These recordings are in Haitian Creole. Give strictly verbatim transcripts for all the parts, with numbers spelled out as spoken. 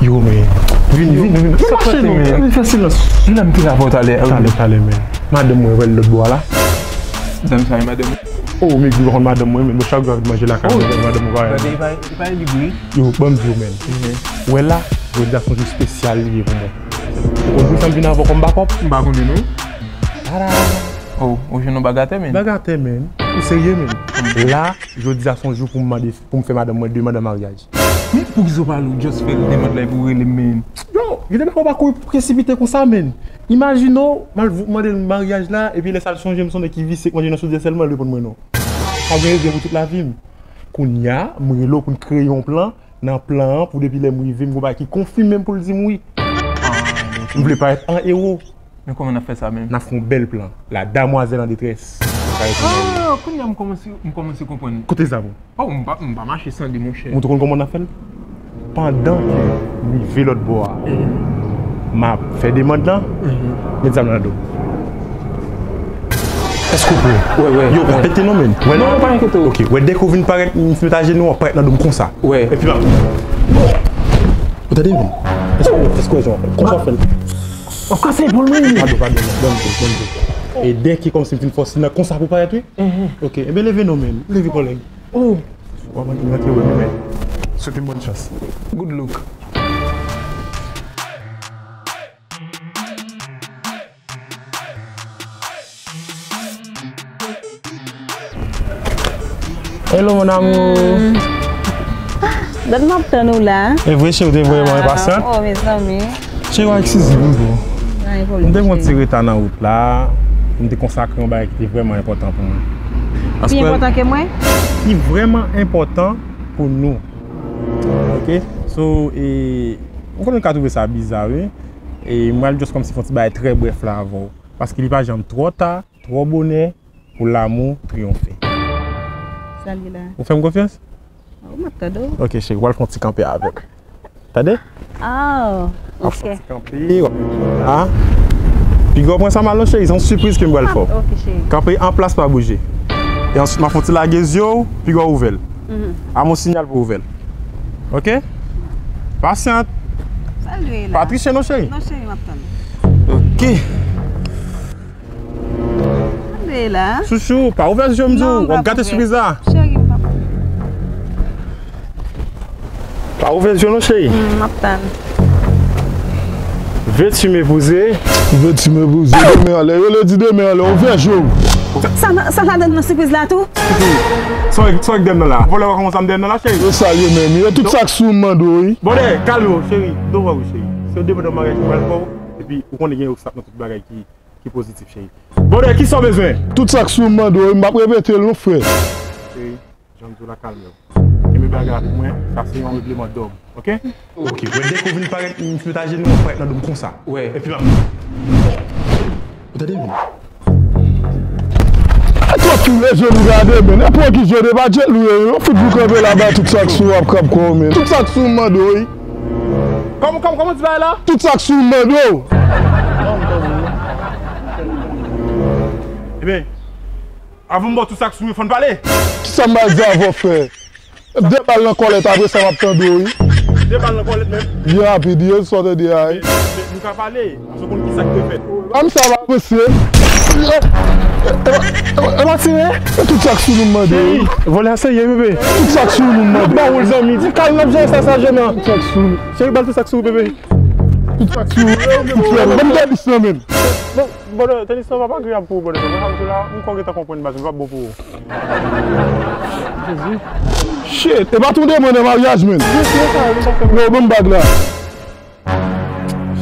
Yo, men. Vin, vin, vin. Sa k pase, men? Vin fè silans. Vin la, m te la avè w talè. Talè, talè, men. Madanm mwen wè l lòt bò a la. Zanmi sa, e madanm ou? Oh, men, ou konn madanm mwen, men, bon, chak jou avèk manje lakay mwen, madanm mwen pa. Gade, e pa, e pa li vre. Yo, ban m di w, men. Wè la, jodi a se yon jou espesyal li ye pou mwen. Ou konn poukisa m vin avè w kòm bakòp? M pa konnen, non. Tada! Oh, ou jwenn yon bagatè, men. Bagatè, men. Ou serye, men? La, jodi a se yon jou pou m mande, pou m fè madanm mwen demann an maryaj. Men poukisa w pa just fè l demann la epi w rele m, men? Yo, yo te pa, ou pa kouri presipite konsa, men. Imajine w, m al vou-, mande l maryaj la, epi lè sa l sonje m se yon nèg ki visye, k manje nan sodyè sèlman, l reponn mwen non. Sa gen rezon pou tout lavi m. Kounye a, m rele w pou n kreye yon plan, nan plan an, pou depi lè m rive, m gon bagay ki konfime m pou l di m wi. M vle parèt an ewo. Men kòman n ap fè sa menm? N ap fè yon bèl plan. La demoiselle en détresse. Oh, kounye a m kòmanse, m kòmanse konprann. Kote zam ou? Oh, m pa, m pa mache san li, monchè. Ou tou konn kòman n ap fè l? Pandan ke m rive lòt bò a, m ap fè demann lan, met zam nan do m. Èske w prè? Wè, wè. Yo, pa pete non, men. Wè non, pa enkyete w. Ok, wè, dèke w vin parèt, m met ajenou, w ap parèt nan do m konsa. Wè. Epi m ap. Ou tande, men? Èske, èske w wè jan? Konsa w fè l. W ap kase epòl mwen. Padon, padon, non. Ban m di, ban m di. E dèke kòmsi m fin fòse nan konsa pou parèt, wi. Ok, enben leve non, men. Leve, kòlèg. Oh! W ap antre, antre wè nou, men. Swete m bòn chans. Good look. Hello, mon amour. Hmm. Dat m ap tann ou la. E vre, cheri, ou te vrèman enpasyant. Oh, mezanmi. Cheri, w eskize m, bro. M te gen yon ti reta nan wout la. M te konsakre yon bagay ki te vrèman enpòtan pou mwen. Pi enpòtan ke mwen? Ki vrèman enpòtan pou nou. Ok? So, e, m konnen w ka twouve sa biza, wi. E m pral just kòmsi fè yon ti bagay trè brèf la avè w. Paske li pa janm twò ta, twò bonè pou lanmou triyonfe. Sa l ye la? Ou fè m konfyans? Ou m ap tande w. Ok, cheri, w al fè yon ti kanpe avè m. Tande? Oh, ok. W ap fè yon ti kanpe, w ap la. Piga w pran sa mal non, cheri, se yon sipriz ke m pral fè w. Ah, ok, cheri. Kanpe an plas, pa bouje. E answit, m ap fè yon ti lage zye w, piga w ouvè l. Mhm. A m yon siyal pou w ouvè l. Ok? Pasyant. Sa l ye la? Pa triche non, cheri. Non, cheri, m ap tann. Ok. Tande la. Chouchou, pa ouvè zye w, m di w, w ap gate sipriz la. Cheri, m p ap. Pa ouvè zye w non, cheri. Hmm, m ap tann. Vèti m epouze. Vèti m epouze. Demen anlè. Yo le di demen anlè. Ouvè zye w. Sa, sa, sa ladan nan sipriz la tou? Sa w, sa w dèyè m nan la? Vòlè w konn sa m dèyè m nan la, cheri? Yo sa l ye menm. Yo tout sa k sou m mande w, wi. Bòdè, kalme w, cheri. Don't worry, cheri. Se yon demann an maryaj ki pral fè w. Epi, ou konnen gen obstak nan tout bagay ki ki pozitif, cheri. Bòdè, kisa w bezwen? Tout sa k sou m mande w, m p ap repete l non, frè. Cheri, jan m di w la, kalme w. Kenbe bagay la pou mwen, sa se yon regleman dòm, ok? Ok, wè, dèke w vin parèt, m met ajenou, w ap parèt nan do m konsa. Wè. Epi m ap. Ou tande, men? E twòp fi vle jwenn ou gade, men. Nenpòt ki jwenn, e pa jet li ye, non. Fout boukanpe la, bay tout sa k sou w, ap krab kò w, men. Tout sa k sou w, m mande w, wi. Kòman, kòman, kòman di bagay la? Tout sa k sou w, m mande w. Ebyen, avan m ba w tout sa k sou mwen, fò n pale. Kisa m pral di avè w, frè? De bal nan kòlèt, apre sa, m ap tande w, wi. De bal nan kòlèt menm? Byen rapid, wi, sa w tande a, wi. Men, men, nou ka pale, paske w konn kisa k te fèt. Ame sa va avanse. E pa tire? E tout sa k sou nou, m mande w, wi. Cheri, vòlè a serye, bebe. Tout sa k sou nou, m mande w. Ba w l, zanmi. Di kal n ap jere sa, sa jene. Tout sa k sou nou. Cheri, ba l tout sa k sou ou, bebe. Tout sa k sou ou, tout frè m. Ban m tenis lan, men. Bon, bòdè, tenis lan p ap agreyab pou ou, bòdè. Mwen, sa m di la, m kwè w gentan konprann, baz, li p ap bon pou ou. Jezi. Shit, e pa tou demann an maryaj, men. Yo, ban m bag la.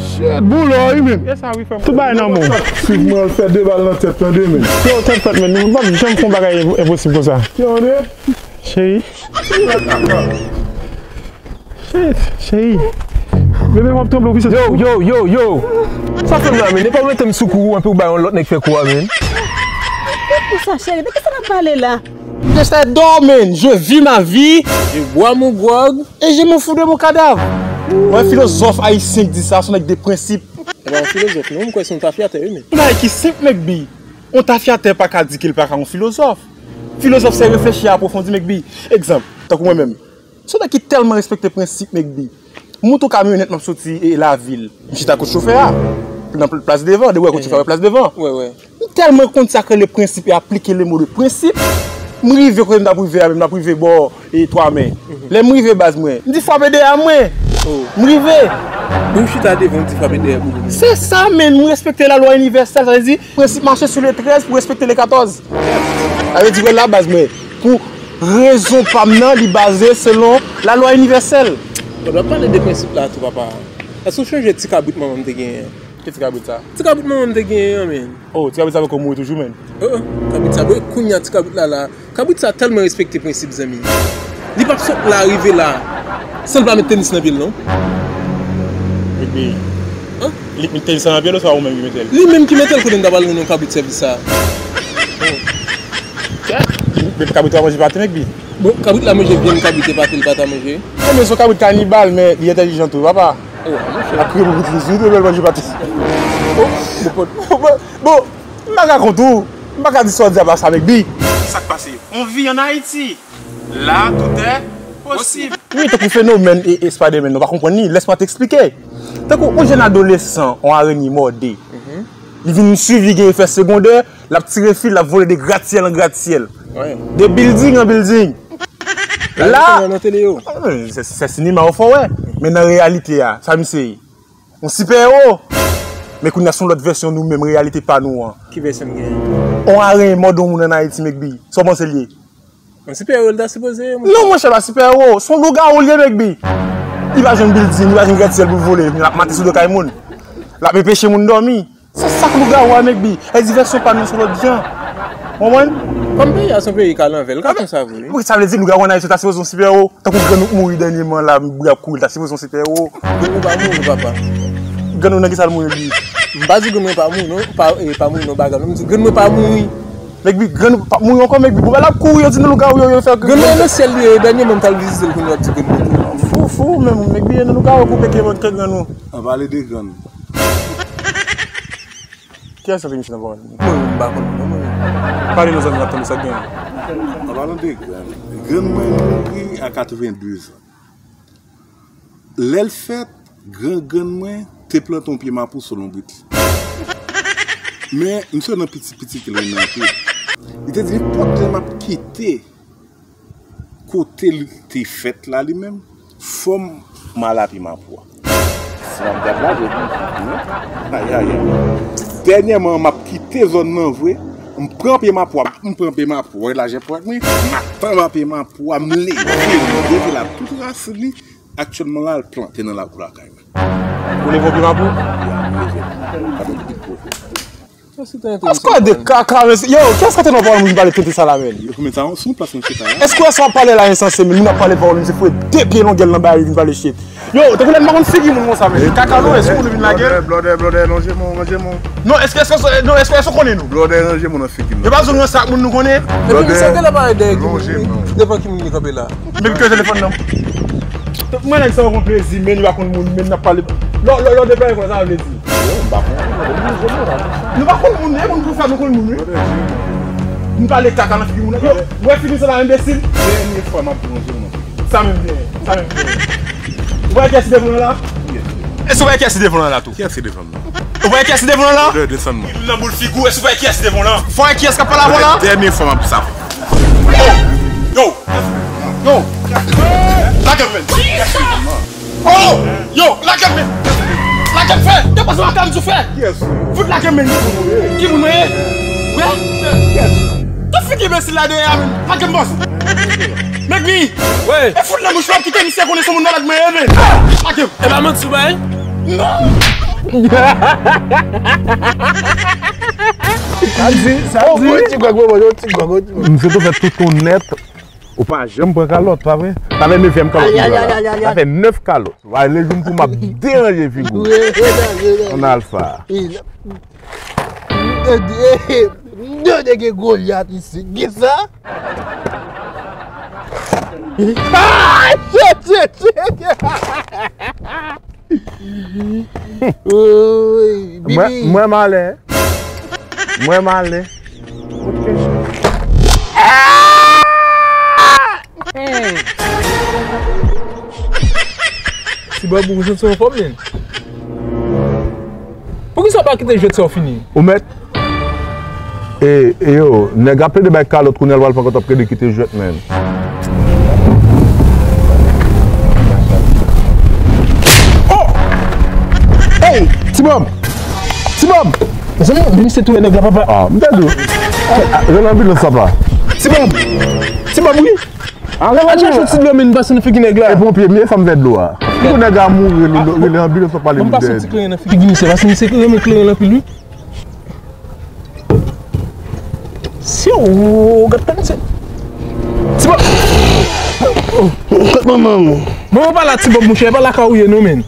Shit, boulò, wi, men. E sa, wi, frè m. Tout bagay nan men w. Swiv mwen, al fè de bal nan tèt, tande, men. Yo, tèt fèt, men. Nou p ap janm fè yon bagay enpo-, enposib konsa. Tande? Cheri. Shit, cheri. Bebe, w ap tranble, wi, se. Yo, yo, yo, yo. Sa fè m la, men. E pa w mete m sou kou ou, epi w bay yon lòt nèg fè kou a, men. Kisa, cheri? De kisa n ap pale la? Je sais dormir, je vis ma vie, je bois mon grog et je me fous de mon cadavre. Mwen filozòf ayisyen k di sa, se yon nèg de prensip. E pa yon filozòf, non, m kwè se yon tafyatè, wi, men. Yon bagay ki senp, nèg bi. Yon tafyatè pa ka di ke l pa ka yon filozòf. Filozòf se reflechi, apwofondi, Mekbi. Egzanp, tankou mwen menm. Se yon nèg ki tèlman respekte prensip, Mekbi. M monte yon kamyonèt, m ap soti e lavil. M chita kot chofè a, nan pl-, plas devan, depi w wè kot chofè a, wè plas devan. M tèlman konn sa k rele prensip e aplike le mo de prensip, m rive kote m t ap rive a, menm m ap rive bò e twa men. Lè m rive baz mwen, m di frape dèyè mwen. M rive. Menm chita devan, m di frape dèyè pou mwen. Se sa, men, m respekte lalwa inivèsèl, sa vle di, prensip mache sou le trèz pou respekte le katòz. Sa vle di, wè la baz mwen, pou rezon pa m nan, li baze selon lalwa inivèsèl. Bon, w ap pale de prensip la tou, papa. Èske w sonje ti kabrit manman m te genyen an? Ki ti kabrit sa? Ti kabrit manman m te genyen an, men. Oh, ti kabrit sa poko mouri toujou, men. Oh, oh, kabrit sa, bon, kounye a ti kabrit la la. Kabrit sa tèlman respekte prensip, zanmi. Li p ap sot la, rive la, san l pa met tenis nan pye l, non. Epi, li k met tenis la nan pye l, oswa ou menm ki mete l? Li menm ki mete l, kote m ta pral rann yon kabrit sèvis sa. Men kabrit la manje pate, Mekbi. Bon, kabrit la manje vyann kabrit e pate l pa ta manje. Non, men se yon kabrit kanibal, men li entèlijan tou, papa. Oh, monchè. L ap kriye pou pitit li, tou bèl manje pate. Oh, bon, bon, bon, m pa ka kont ou. M pa ka di sa w di a pa sa, Mekbi. Sa k pase? On vit en Haïti. Là, tout est possible. Wi, tankou fenomèn e, e Spider-Man, nou pa konprann li. Lès mwen te eksplike. Tankou yon jèn adolesan, yon aranye mòde. Li vin swiv, li gen efè segondè, l ap tire fil, l ap vole de gratyèl an gratyèl. De bilding an bilding. La, se, se sinema ou fè wè. Men nan reyalite a, sa misye ye? Yon sipè ewo. Men kounye a se yon lòt vèsyon nou menm, reyalite pa nou an. Ki vèsyon l genyen? Yon aranye mòde yon moun an Ayiti, Mekbi. Sa w panse l ye? Yon sipè ewo l ta sipoze ye, monchè. Non, monchè, pa sipè ewo. Se yon lougawou l ye, Mekbi. Li pa jwenn bilding, li pa jwenn gratyèl pou l vole, men l ap mate sou do kay moun. L ap enpeche moun dòmi. Se sa k lougawou a, Mekbi. E divèsyon pa nou se lòt jan. Ou konprann? Kòm peyi a se yon peyi k al anvè, l ka konsa vre. Wi, sa vle di lougawou an Ayiti ta sipoze yon sipè ewo. Tankou grann ou k mouri dènyèman la, m ap kouri, l ta sipoze yon sipè ewo. Grann ou pa mouri, papa. Grann ou nan kisa l mouri, li? M pa di grann mwen pa mouri, non. Pa, e, pa mouri, non, bagay, non. M di grann mwen pa mouri. Mekbi, grann ou pa mouri ankò, Mekbi. Bon, bagay la ap kouri, yo di nou lougawou, yo, yo fè grann mwen nan syèl li ye, dènyèman m t al vizite l, kounye a ap di grann mwen. Fou, fou, men, Mekbi, e nan lougawou pou peke mwen, ke grann ou. An pale de grann. Kiyès nan emisyon nan pawòl? Mwen menm m pa konn non mwen. Pale non zanmi, n ap tande sa k gen. An palan de grann, grann mwen mouri a katrevenndezan. Lè l fèt, gran grann mwen te plante yon pye mapou sou lonbrit li. Men, misye nan piti piti ke l renmen anpil. Li te di nenpòt lè m ap kite kote l te fèt la li menm, fò m al a pye mapou a. Si m ap gad la, je di, non. Ayayay. Dènyèman, m ap kite zòn nan vre, m pran pye mapou a, m pran pye mapou a, la je pran mwen, m ap tann pye mapou a, m leve l, m leve l a tout rasin li, aktyèlman la, l plante nan lakou lakay mwen. Ou leve yon pye mapou? Ya, m leve l. Sa fè m piti pwopo. Èske w de kaka, mesye? Yo, kiyès k antre nan pawòl moun vin pale tenten sa la, men? Yo, men sa, sou plas mwen chita la. Èske w wè sa w ap pale la ensanse, men moun ap pale pawòl, misye foure de pye longè l nan bay li vin pale shit. Yo, tankou lè m pa konn figi moun konsa, men. Kaka, non, èske moun vin lage? Blòdè, blòdè, blòdè, lonje men w, lonje men w. Non, èske, èske, non, èske, èske w konnen nou? Blòdè, lonje men w nan figi m. Yo pa zon nan sa moun nou konnen? Epi misye genlè pale dèyè ki moun li, devan ki moun li kanpe la. Epi ke telefòn nan. Mwen nèg sa yo konn plezi, men li pa konn moun, men n ap pale. Lò, lò, lò deplwaye konsa, sa vle di. Yo, m pa konn. Nou pa konn moun, e moun pou fè nou konn moun, wi. M pale kaka nan figi moun. Yo, ou wè figi sa la, enbesil? Dènye fwa m ap di w, non. Sa menm gen, sa menm gen. Ou wè kiyès ki devan w la? Èske ou wè kiyès ki devan w la tou? Kiyès ki devan m nan? Ou wè kiyès ki devan w la? Desann mwen. Nan boul figi w, èske ou wè kiyès ki devan w la? Fò wè kiyès k ap pale avè w la? Dènye fwa m ap di sa. Yo! Yo! Yo! Lage m, men! Oh! Yo! Lage m, men! Lage m fè! Yo, pase lakay m sou fè! Fout lage m, men! Ki moun mwen ye? Wè? Tout figi enbesil la dèyè a, men! Lage m, bòs! Mekbi! Wi! E fout nan bouch mwen, kite misye konnen se moun malad mwen ye, men! Lage m! E pa manti w bay? Non! Sa di, sa di. Yon ti gwòg, yon ti gwòg, yon ti gwòg. Misye tou fè tout onèt. Ou pa janm pran kalòt, pa vre? Sa fè nevyèm kalòt ou pran la. Sa fè nèf kalòt. Ou pa lè jou m pou m ap deranje figi w. An alfa. Yo te gen Golyat isit. Gen sa? Ah! Shit, shit, shit! Oy, Bibi. Mwen, mwen malen. Mwen malen. Ok. Bò, bò, ou santi w anfòm, men? Poukisa w pa kite jwèt sa w fini? Ou mèt? E, e yo, nèg ap plede bay kalòt, kounye a l pral pran kòt, ap plede kite jwèt, men. Oh! Hey, Ti Bòb! Ti Bòb! Mezanmi, men misye touye nèg la, papa. Ah, m pèdi w. Ah, rele anbilans, papa. Ti Bòb! Ti Bòb, wi! Al chache yon ti dlo, men, pase nan figi nèg la. E ponpye m ye, sa m fè dlo a. Kou nèg a mouri, rele, rele anbilans, w ap pale m dèyè. Ban m pase yon ti kleren nan figi misye, paske misye renmen kleren anpil, wi. Si w gad tan misye. Ti Bòb. Kot manman w? Manman pa la, Ti Bòb, monchè, e pa lakay ou ye, non, men.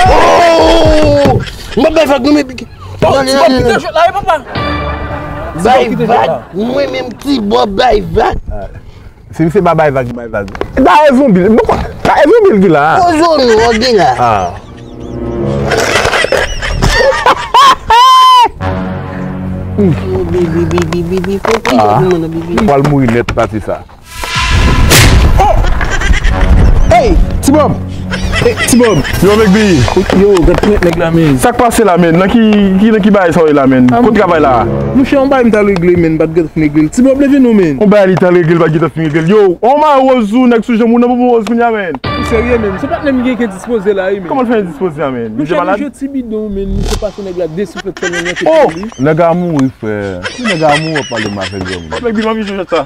Oh! M ap bay vag, non, men. Oh, Ti Bòb, kite jwèt la, wi, papa. Bay vag, mwen menm, Ti Bòb, bay vag. Si misye pa bay vag, li bay vag. Dayè zonbi, bon, dayè zonbi l ki la. Kozo nou, ok la. Ah. Bibi, bibi, bibi, bibi, fò priye pou mwen nan bibi. Pral mouri nèt pati sa. Oh! Hey, Ti Bòb! Hey, Ti Bòb! Yo, Mekbi! Yo, gad pwent nèg la, men. Sa k pase la, men? Nan ki, ki, nan ki bagay sa w ye la, men? Kot travay la? Monchè, yon bagay m t al regle, men, m pa t gentan fin regle l. Ti Bòb, leve non, men. Yon bagay li t al regle, li pa t gentan fin regle l. Yo, on ma woz ou, nèg sou janm ou nan bonbon woz kounye a, men. Ou serye, men? Se patnè m ki gen dispoze la, wi, men. Kòman l fè endispoze a, men? Misye malad? Monchè, misye ti bidon, men. Misye pase nèg la de souflèt sèlman nan tèt li. Oh! Nèg a mouri, frè. Ki nèg a mouri, w ap pale m avèk zanmi? Mekbi, m anvi jwe jwèt sa.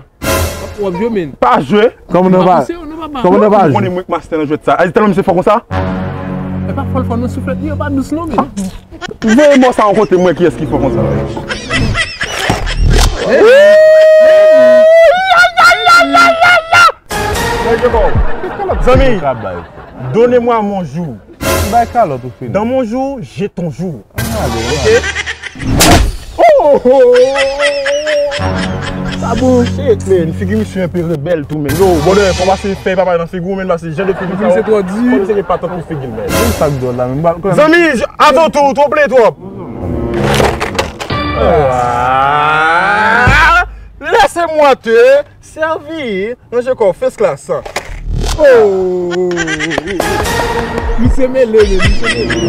W ap jwe, men. Pa jwe. Kòman nou pa, kòman nou pa jwe? Ou konnen mwen k mastè nan jwèt sa. Ay, tèlman misye fò konsa. E pa fò l fò non, souflèt li yo pa dous non, men. Voye mò sa yon kote m wè kiyès ki fò konsa. Zanmi, donnez-moi mon jour. Bay kalòt ou fini. Dans mon jour, j'ai ton jour. Ok? Oh, oh, oh. Sa bon. Shit, man. Figi misye enpe rebèl tou, men. Yo, brother, fò pase fè papa nan figi w, men, pase jan de figi sa yo. Figi misye twò di. Fò misye gen patant pou figi l, men. Sa k dwòl la, men. Zanmi, avan tou, ou twò plè twòp. Ah, laissez-moi te servir. Ranje kò w, first class. Oh! Misye mele, men, misye mele.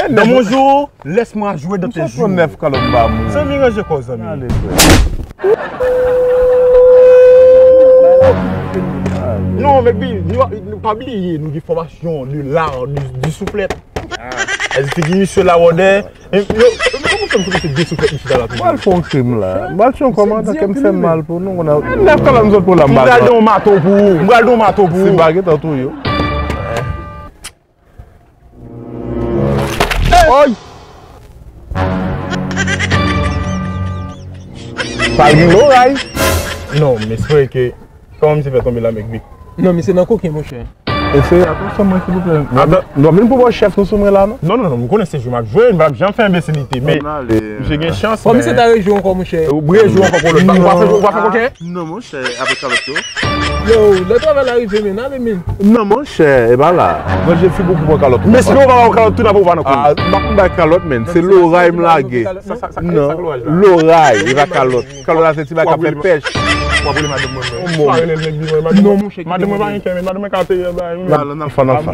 Dans mon jour, laisse-moi jouer dans tes jours. Misye pran nèf kalòt ba moun. Zanmi, ranje kò w, zanmi. Ale, frè. Non, men, bi, nou, nou pa bliye, nou gen fòmasyon de l'art du, du soufflet. Èske figi misye la, wòdè? E, yo, kòman fè m soti de souflèt isit la tou? M al fè yon krim la. M al fè yon kòmantè ke m fè mal pou nou, kounye a. Nèf kalòt m sot pou la, m pral don mato pou ou. M pral don mato pou ou. Si m pa gentan touye w. Oy! Pral gen loray. Non, m espere ke, kòman misye fè tonbe la, Mekbi? Non, misye nan koken, monchè. Eseye, atansyon, mwen, silvouplè. Ata- Nou vin pou bò chèf nou sou mwen la, non? Non, non, non, m konnen se jwe m ap jwe, m p ap janm fè enbesilite, men misye gen chans, men. Fò misye ta rejwe ankò, monchè. Ou rejwe ankò pou lòt. Ou pa fè, ou pa fè koken? Non, monchè, apre kalòt yo. Yo, lè travay la rive, men, ale, men. Non, monchè, e pa la. Manje figi w pou pran kalòt. Men si ou pa pran kalòt, tou n ap ou pa nan kou. Ah, m pa konn bay kalòt, men. Se loray m lage. Sa, sa, sa, sa, loray, e pa kalòt. Kalòt la se ti bagay k ap fè pèch. W ap rele madanm mwen, mwen. Ou pa rele nèg li, mwen, madanm mwen. Non, monchè, madanm mwen pa gen kè, men madanm mwen ka peye bagay, men. Al, n al fè, n al fè.